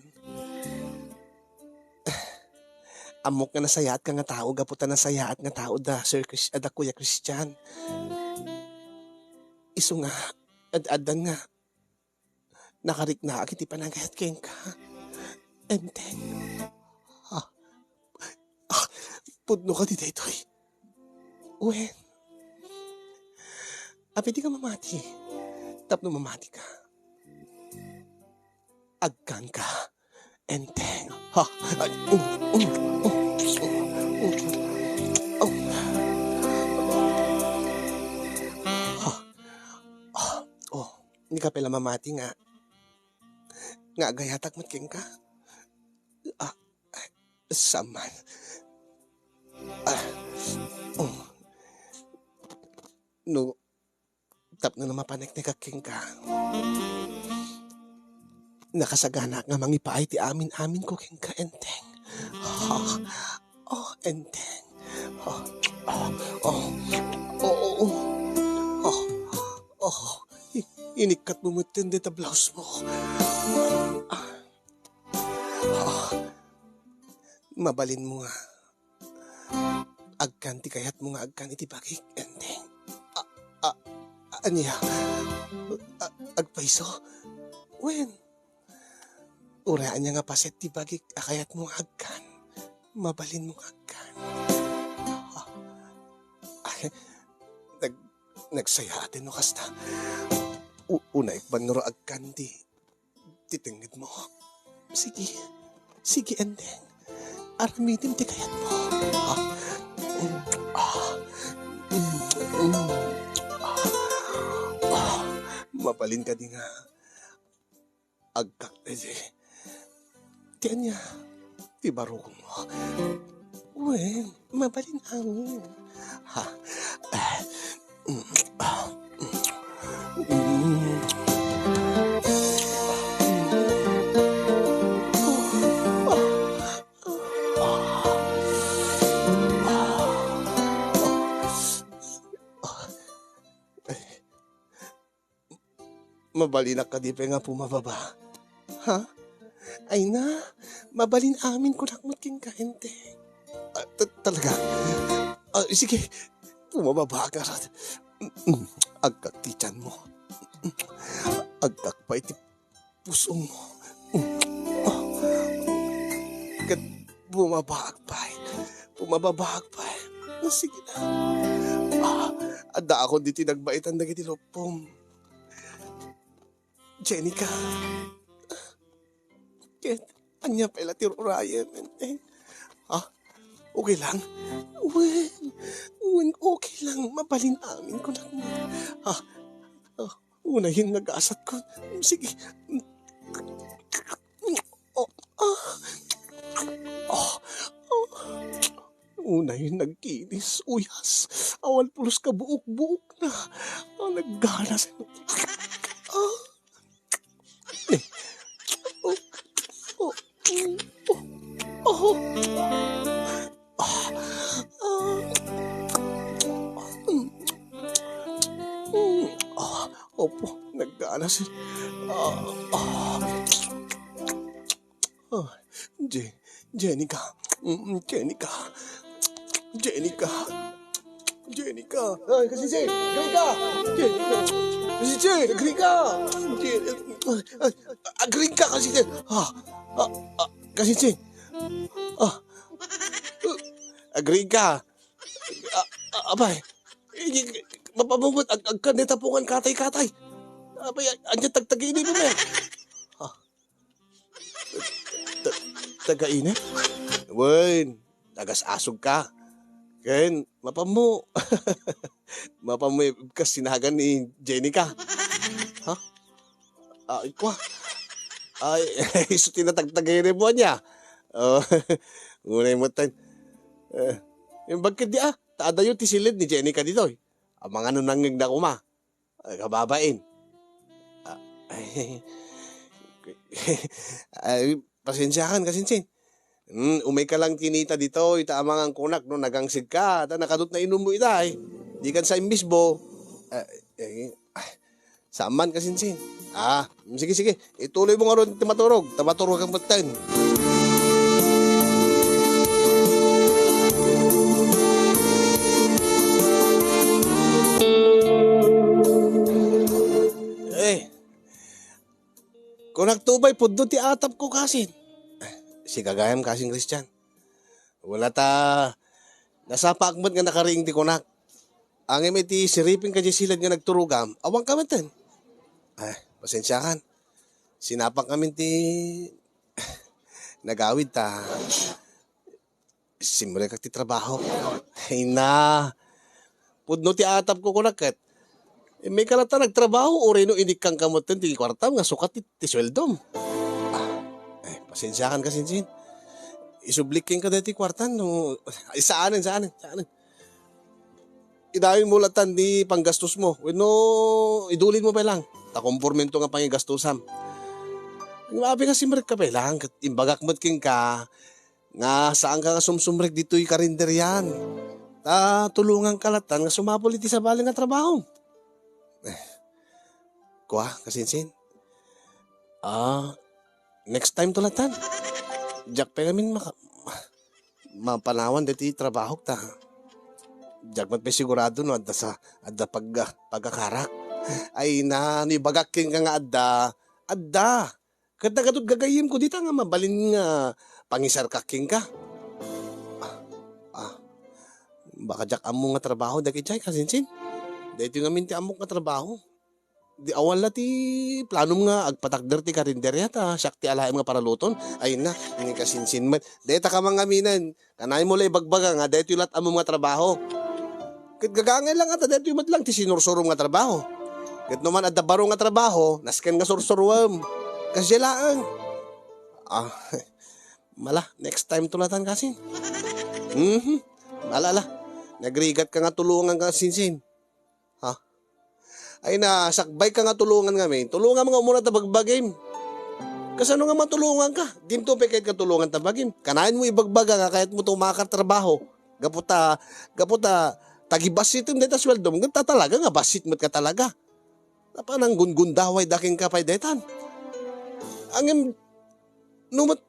Ammok nga nasayaat ka nga tao gapu ta nasayaat nga tao da Sir Chris-, da Kuya Christian. Isu nga, ad-addan nga nakariknaak iti panagayat kenka. Enteng. Ah, ah, pudno kadi daytoy? Wen, Apay dika mamati? Tapno mamatika. Agkanka, Enteng. Ha? Ay, um, um, um, um, um. Ha? Ah, oh, dika pay la mamati nga, nga agayatak met kenka? Ah, saan man. Ah, um. No, tapno no mapaneknekak kenka, nakasaganaak nga mangipaay ti amin-aminko kenka, Enteng. Ah, oh, Enteng. Ah, ah, oh, oh, oh, oh. Ah, ah, i-, inikkatmo metten dita blousemo. Ah, ah, mabalinmo nga agkan ti kayatmo nga agkan iti bagik, Enteng. A, a, ania? A, agpayso? Wen, uray ania nga paset ti bagik a kayatmo nga agkan, mabalinmo nga agkan. Ah, ay, nag-, nagsayaaten no kasta. U-, unaik man ngarud agkan ti ti tengngedmo. Sige. Sige, Enteng. Aramidem ti kayatmo. Ah. Mm. Ah. Mm. Mm. Ah. Ah. Mabalin kadi nga agkak-, eh, ti ania? Ti barukongmo. Wen, mabalin amin. Ha? Ah. Mm. Ah. Mm. Mabalinak kadi pay nga pumababa? Ha? Ay na, mabalin amin kunak met kenka, Enteng. Ah, ta-, talaga? Ah, sige, pumababa ka ra. Agkak ti tianmo. Agkak pay ti pusongmo. Ah, ket bumabaak pay. Bumababaak pay. Ah, sige na. Ah, addaakon ditoy nagbaetan dagiti luppom. Jenica. Ket, ania pay la ti rurayem, Enteng? Ha? Okay lang? Wen, wen, okay lang. Mabalin amin kunak. Ha? Ah, unayen nga gasatko. Sige. Oh, ah. Oh, oh. Unayen nagkinis, uyas. Awan pulos ka buok-buok na. Ah, nagganas. Ah. Oh, oh, oh, oh. Ah, ah. Mm. Mm. Ah, opo, nagganas. Ah, ah. Ah, Je-, Jenica. Mm, Jenica. Jenica. Jenica. Ay, Kasinsin! Agrica! Jenica! Kasinsin! Agrica! Je-, ay, ay, Agrica, Kasinsin! Ah, ah, ah, Kasinsin! Ah, Agrica! Ah, ah, apay! Igi-, mapamumot, ag-, agkan ni tapungan katay-katay! Apay, anya tagtagini mo, eh? Ah, Ta-, taga inep? Wen, nagas-asog ka. Ken, mapammo. Mapammo kas sinagan ni Jenica. Ha? Ah, ikwa. Ay, isu ti natagtagay ni buwan niya. Oh, ngunay mo tan. Eh, yung bagkit di ah, ta adayo ti silid ni Jenica ditoy. Amangan no nangngeg na kuma. Ay, kababain. Ah, ay, ay, pasensiakan, Kasinsin. Hmm, umay ka lang kinita ditoy, ta amangan kunak, no, nagangsig ka, ta nakadut na inummo ita, eh. Di kan sa imbisbo. Ah, eh, ah, saan man, Kasinsin. Ah, sige, sige. Ituloy mo nga ron ti maturog, ta maturog ang pagtan. Eh, kunak tubay, pudno ti atap ko, kasin. Si gagayam, kasin Christian. Wala ta, nasapaak met nga nakariing ti kunak. Ngem iti siriping ka diay silad nga nagturogam, awanka metten. Ay, pasensiakan. Sinapak ngamin ti nagawid ta simrekak ti trabaho. Ay na, pudno ti atapko kunak ket, "Immay ka latta nagtrabaho, uray no inikkangka metten ti kuartam nga sukat ti, ti sueldom." Ah, ay, pasensiakan, kasinsin. Isublik kenka daytoy kuartam no, ay, saanen, saanen, saanen. Idayon mo latta ti panggastos mo. Wenno idulin mo pay lang. Ta kompormento nga pangigastusam. Maapi nga simrek ka pay lang. Ket imbagak met kenka nga saanka nga sumsumrek ditoy karinderian. Ta tulonganka latta nga sumapul iti sabali nga trabaho. Eh, kua, kasinsin. Ah, next time to latta. Diak pay ngamin maka-, mapanawan daytoy trabahok ta. Diak met pay sigurado no adda sa, adda pag-, pagkakarak. Ay na, no ibagak kenka nga adda, adda. Ket nagadud gagayyemko dita nga mabalin nga pangisarkak kenka. Ah, ah. Baka diak ammo nga trabaho dagiti ay, kasinsin. Daytoy ngamin ti ammok nga trabaho. Di awan la ti planom nga agpatakder ti karinderia ta siak ti alaem nga paraluton. Ay na, ni kasinsin met. Dayta ka mangaminen. Kanayon mo la ibagbaga nga daytoy lat ammom nga trabaho. Ket gagangay lang nga ta daytoy met lang ti sinursurom nga trabaho. Ket no man adda baro nga trabaho, nasken nga sursuruem. Kasdiay laeng. Ah, mala, next time to latan kasin. Mhm. Mala, ala. Nagrigat ka nga tulongan ka sinsin. Ha? Ay na, sakbay ka nga tulongan ngamin. Tulongam nga umuna ta bagbagim. Kasano nga matulongan ka? Dimto pay kayat nga tulongan ta bagim. Kanayon mo ibagbaga nga kayat mo tumakar trabaho. Gapu ta, gapu ta, tagibasitem dayta sueldom. Ngem ta talaga nga basit met ka talaga. Napanang gundaway dakin ka pay daytan. Ngem, no met,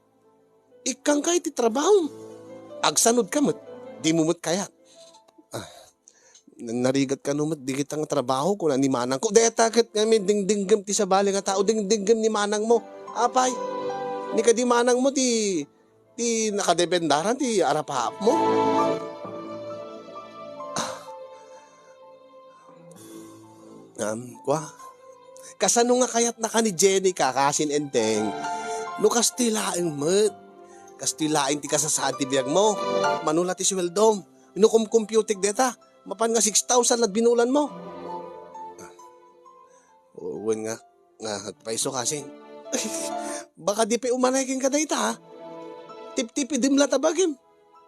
ikkangka iti trabaho. Agsanod ka met. Di mo met kayat. Ah, narigat kano met, di kita nga trabaho, kuna ni manang ko. Deta ket ngamin, dingdinggem ti sabali nga tao, dingdinggem ni manang mo. Apay, ni kadi manang mo ti, ti nakadependaran ti arapaap mo. Ah. Ngem, kua, kasano nga kayatnaka ni Jenny ka, kasin Enteng? No kastoy laeng met, kastoy laeng ti kasasaan ti biag mo. Mano la ti sueldom? No kumkumpiutek deta, mapan nga six thousand la binulan mo. Wen nga, nga agpayso kasin. Baka di pay umanay kenka dayta, ha? Tiptipidem la ta bagim.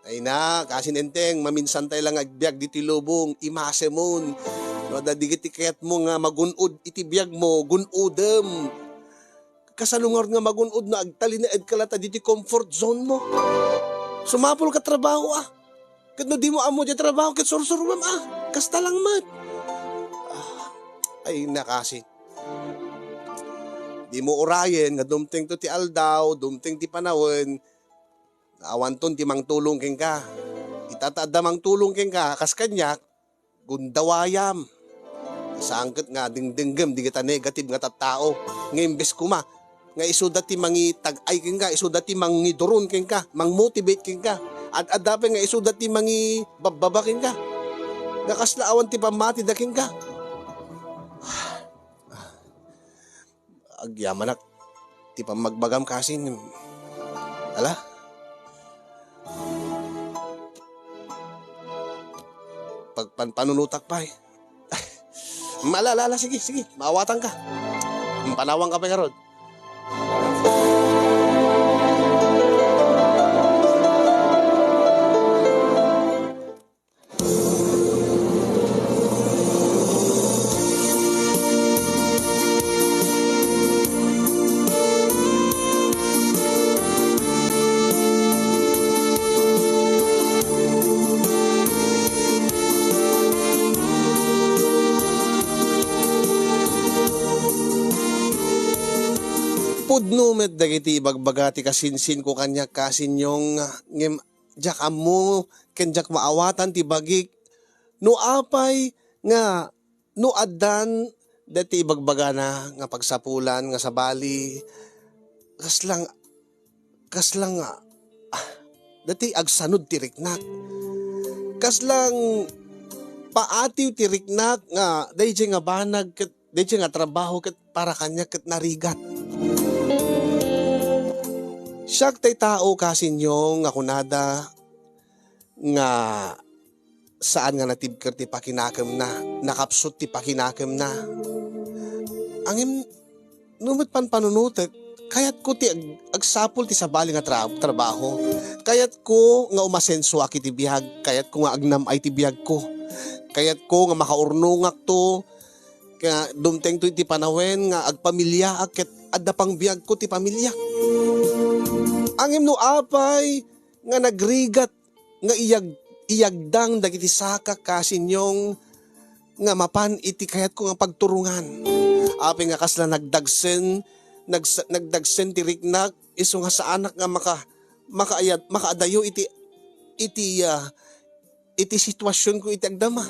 Ay na, kasin Enteng, maminsan tay la nga agbiag ditoy lubong, imasemon. No adda dagiti kayatmo nga magun-od iti biag mo, gun-odem. Kasano ngarud nga magun-od no agtalinaedka latta ditoy comfort zone mo? Sumapul ka trabaho, ah. Ket no di mo ammo diay trabaho, ket sursuruem, ah. Kasta lang met. Ah, ay na kasin. Di mo urayen nga dumtengto ti aldaw, dumteng ti panawen, awanton ti mangtulong kenka. Ita ta adda mangtulong kenka, kas kaniak, gundawayam. Saan ket nga dingdinggem dagita negative nga tattao. Nga imbes koma, nga isuda ti mangitag-ay kenka, isuda ti mangiduron kenka, mangmotivate kenka. Ad-adda pay nga isuda ti mangibabbaba kenka. Nga kasla awan ti pammatida kenka. Agyamanak ti pammagbagam kasin. Ala? Pagpanpanunotak pay. Ala, ala, ala, sige, sige. Maawatanka. Panawanka pay ngarud. Pudno met dagiti ibagbaga ti kasinsinko kaniak, kasin Yong, ngem diak ammo ken diak maawatan ti bagik no apay nga no addan daytoy ibagbagana nga pagsapulan nga sabali, kaslang, kaslang, ah, daytoy agsanod ti riknak. Kaslang paatiw ti riknak nga daydiay nga banag ket daydiay nga trabaho ket para kaniak ket narigat. Siak tay tao kasinyo nga kunada nga saan nga natibker ti pakinakemna, nakapsut ti pakinakemna. Ngem no met panpanunotek, kayatko ti ag-, agsapul ti sabali nga tra-, trabaho. Kayatko nga umasensoak iti biag, kayatko nga agnam-ay ti biagko. Kayatko nga makaurnongakto, nga dumtengto iti panawen nga agpamiliaak ket adda pang biagko ti pamiliak. Ngem no apay nga nagrigat nga iyag-, iyagdang dagiti sakak kasinyo nga mapan iti kayatko nga pagturongan. Apay nga kasla nagdagsen, nagsa-, nagdagsen ti riknak, isu nga saanak nga maka-, makaayat-, makaadayo iti, iti, ah, iti situasionko iti agdama.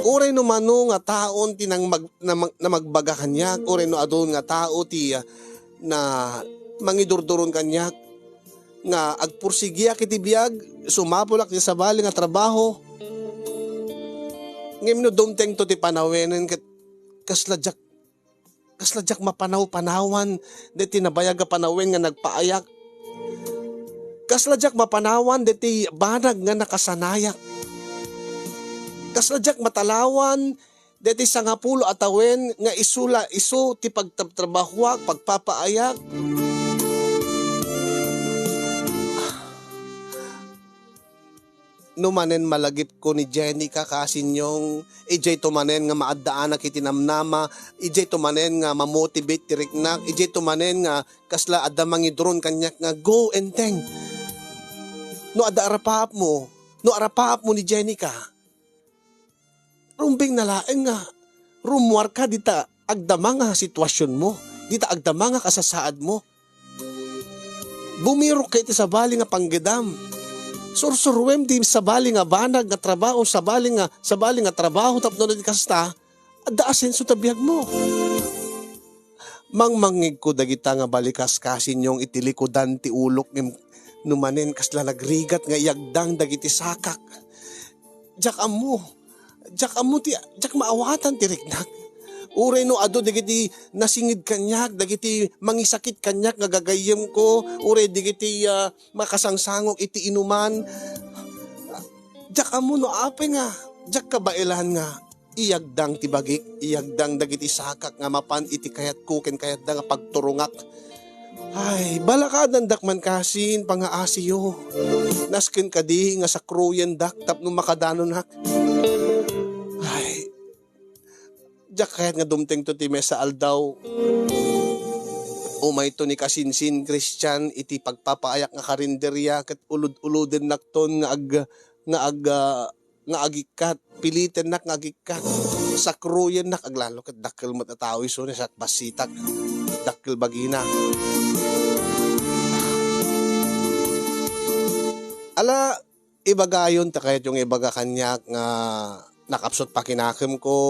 Uray no mano nga taon ti nang mag-, namag-, namagbaga kaniak, uray no adun nga tao ti, ah, na mangidurduron kaniak, nga agpursigiak iti biag, sumapulak ti sabali nga trabaho. Ngem no dumtengto ti panawenen ket kasla diak, kasla diak mapanaw-panawan deti nabayag a panawen nga nagpaayak. Kasla diak mapanawan deti banag nga nakasanayak. Kasla diak matalawan deti sangapulo a tawen nga isu la, isu ti pagtrabtrabahoak, pagpapaayak. No manen malagipko ni Jenica kasinyo, idiay to manen nga maaddaanak iti namnama, idiay to manen nga mamotivate ti riknak, idiay to manen nga kasla adda mangidron kaniak nga, "Go, Enteng." No adda arapaapmo, no arapaapmo ni Jenica, rumbeng na laeng nga rummuarka dita agdama nga situasionmo, dita agdama nga kasasaadmo. Bumirokka iti sabali nga panggedam. Sursuruem ti sabali nga banag nga trabaho, sabali nga, sabali nga trabaho tapno no di kasta, adda asenso ta biagmo. Mangmangngegko dagita nga balikaskasinyo iti likudan ti ulok ngem no manen kasla nagrigat nga iyagdang dagiti sakak. Diak ammo. Diak ammo ti, diak maawatan ti riknak. Uray no adu dagiti nasinged kaniak, dagiti mangisakit kaniak nga gagayyemko, uray dagiti, ah, makasangsangok iti inuman. Diak ammo no apay nga, diak kabaelan nga iyagdang ti bagik, iyagdang dagiti sakak nga mapan iti kayatko ken kayatda nga pagturongak. Ay, balakadandak man kasin, pangaasiyo. Nasken kadi nga sakruyendak tapno makadanonak. Ay, diak kayat nga dumtengto ti maysa aldaw. Umayto ni kasinsin Christian iti pagpapaayak nga karinderia ket ulod-ulodennakton nga ag-, nga ag-, ah, nga agikkat, pilitennak nga agikkat, sakruyennak, aglalo ket dakkel met a tao isu, siak bassitak, dakkel bagina. Ala, ibagayon ta kayatyo nga ibaga kaniak nga nakapsut pakinakemko,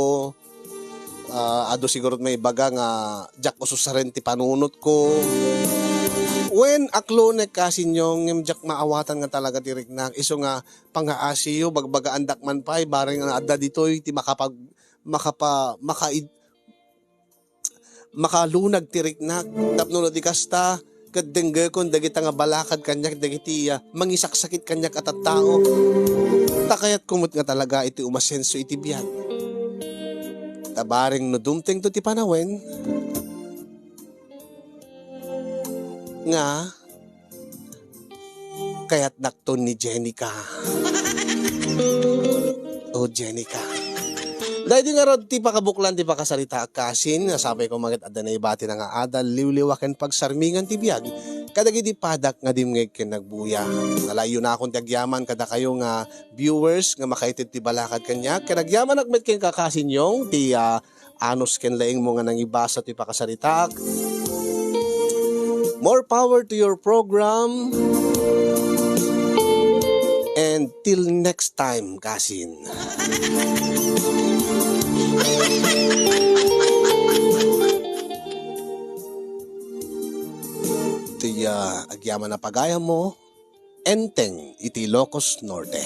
ah, adu sigurot maibaga nga diak ususaren ti panunotko. Wen, aklonek kasinyo, ngem diak maawatan nga talaga ti riknak. Isu nga pangaasiyo, bagbagaandak man pay, bareng nga adda ditoy ti makapag-, makapa-, makaid-, makalunag ti riknak. Tapno no di kasta, ket denggekon dagita nga balakad kaniak dagiti, ah, mangisaksakit kaniak a tattao. Ta kayatko met nga talaga iti umasenso iti biag. Ta bareng no dumtengto ti panawen nga kayatnakton ni Jenica. O Jenica. Daydi ngarud ti pakabuklan ti pakasaritaak kasin, nasapayko met adda naibatina nga adal, liwliwa ken pagsarmingan ti biag kadagiti padak nga dimngeg ken nagbuya. Nalayyonakon ti agyaman kadakayo nga viewers nga makaited ti balakad kaniak, ken agyamanak met ken kakasinyo ti, ah, anus ken laingmo nga nangibasa ti pakasaritaak. More power to your program. And till next time, kasin. Iti, ah, agyaman a pagayammo, Enteng iti Ilocos Norte.